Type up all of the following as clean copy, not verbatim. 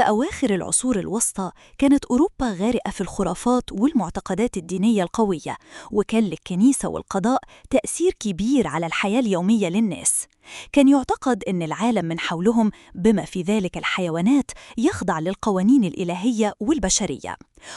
في أواخر العصور الوسطى كانت أوروبا غارقة في الخرافات والمعتقدات الدينية القوية، وكان للكنيسة والقضاء تأثير كبير على الحياة اليومية للناس. كان يعتقد أن العالم من حولهم، بما في ذلك الحيوانات، يخضع للقوانين الإلهية والبشرية،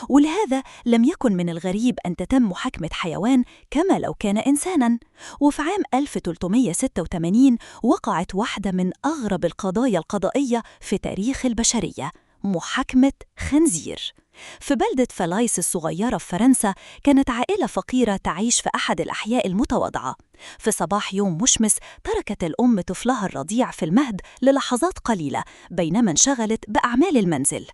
ولهذا لم يكن من الغريب أن تتم محاكمة حيوان كما لو كان إنساناً. وفي عام 1386 وقعت واحدة من أغرب القضايا القضائية في تاريخ البشرية، محاكمة خنزير. في بلدة فالايس الصغيرة في فرنسا، كانت عائلة فقيرة تعيش في أحد الأحياء المتواضعة. في صباح يوم مشمس، تركت الأم طفلها الرضيع في المهد للحظات قليلة بينما انشغلت بأعمال المنزل.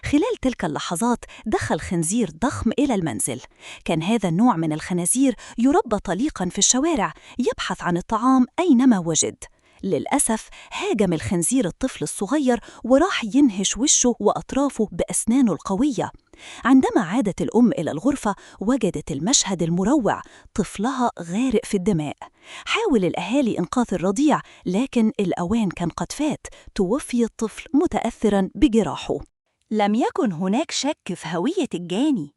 خلال تلك اللحظات دخل خنزير ضخم إلى المنزل. كان هذا النوع من الخنازير يربى طليقا في الشوارع، يبحث عن الطعام أينما وجد. للأسف، هاجم الخنزير الطفل الصغير وراح ينهش وشه وأطرافه بأسنانه القوية. عندما عادت الأم إلى الغرفة، وجدت المشهد المروع: طفلها غارق في الدماء. حاول الأهالي إنقاذ الرضيع، لكن الأوان كان قد فات. توفي الطفل متأثرا بجراحه. لم يكن هناك شك في هوية الجاني.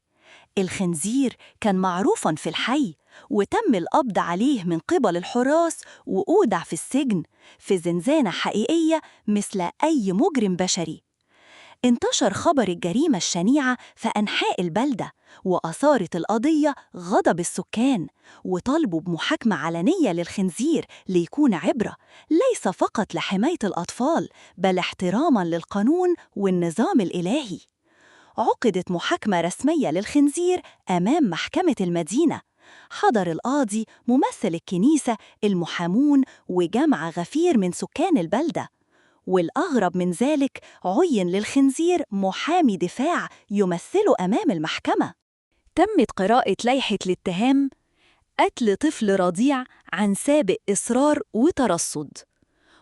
الخنزير كان معروفا في الحي، وتم القبض عليه من قبل الحراس وأودع في السجن في زنزانة حقيقية مثل أي مجرم بشري. انتشر خبر الجريمة الشنيعة في أنحاء البلدة، وأثارت القضية غضب السكان، وطالبوا بمحاكمة علنية للخنزير ليكون عبرة، ليس فقط لحماية الأطفال، بل احتراما للقانون والنظام الإلهي. عقدت محاكمة رسمية للخنزير أمام محكمة المدينة. حضر القاضي، ممثل الكنيسة، المحامون، وجمع غفير من سكان البلدة. والأغرب من ذلك، عين للخنزير محامي دفاع يمثله أمام المحكمة. تمت قراءة لائحة الاتهام: قتل طفل رضيع عن سابق إصرار وترصد.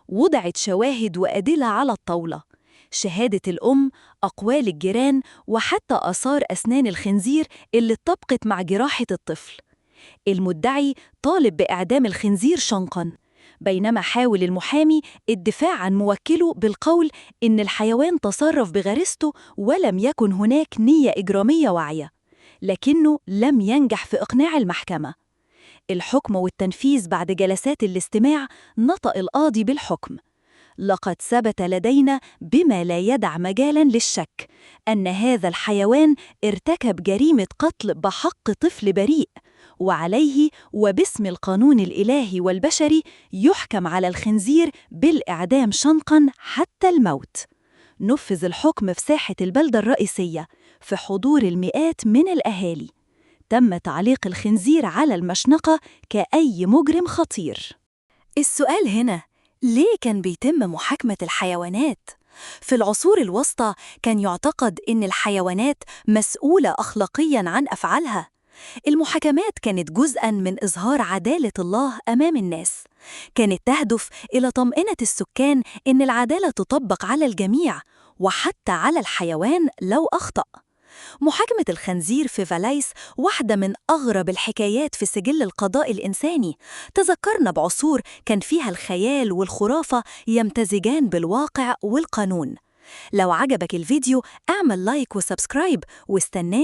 وضعت شواهد وأدلة على الطاولة: شهادة الأم، أقوال الجيران، وحتى آثار أسنان الخنزير اللي اتطابقت مع جراحة الطفل. المدعي طالب بإعدام الخنزير شنقاً، بينما حاول المحامي الدفاع عن موكله بالقول إن الحيوان تصرف بغريزته ولم يكن هناك نية إجرامية واعية، لكنه لم ينجح في إقناع المحكمة. الحكم والتنفيذ: بعد جلسات الاستماع، نطق القاضي بالحكم: لقد ثبت لدينا بما لا يدع مجالا للشك أن هذا الحيوان ارتكب جريمة قتل بحق طفل بريء، وعليه وباسم القانون الإلهي والبشري يحكم على الخنزير بالإعدام شنقا حتى الموت. نفذ الحكم في ساحة البلدة الرئيسية في حضور المئات من الأهالي. تم تعليق الخنزير على المشنقة كأي مجرم خطير. السؤال هنا: ليه كان بيتم محاكمة الحيوانات؟ في العصور الوسطى كان يعتقد إن الحيوانات مسؤولة أخلاقياً عن أفعالها. المحاكمات كانت جزءاً من إظهار عدالة الله أمام الناس. كانت تهدف إلى طمأنة السكان إن العدالة تطبق على الجميع، وحتى على الحيوان لو أخطأ. محاكمة الخنزير في فالايس واحدة من أغرب الحكايات في سجل القضاء الإنساني. تذكرنا بعصور كان فيها الخيال والخرافة يمتزجان بالواقع والقانون. لو عجبك الفيديو، اعمل like و subscribe واستناني.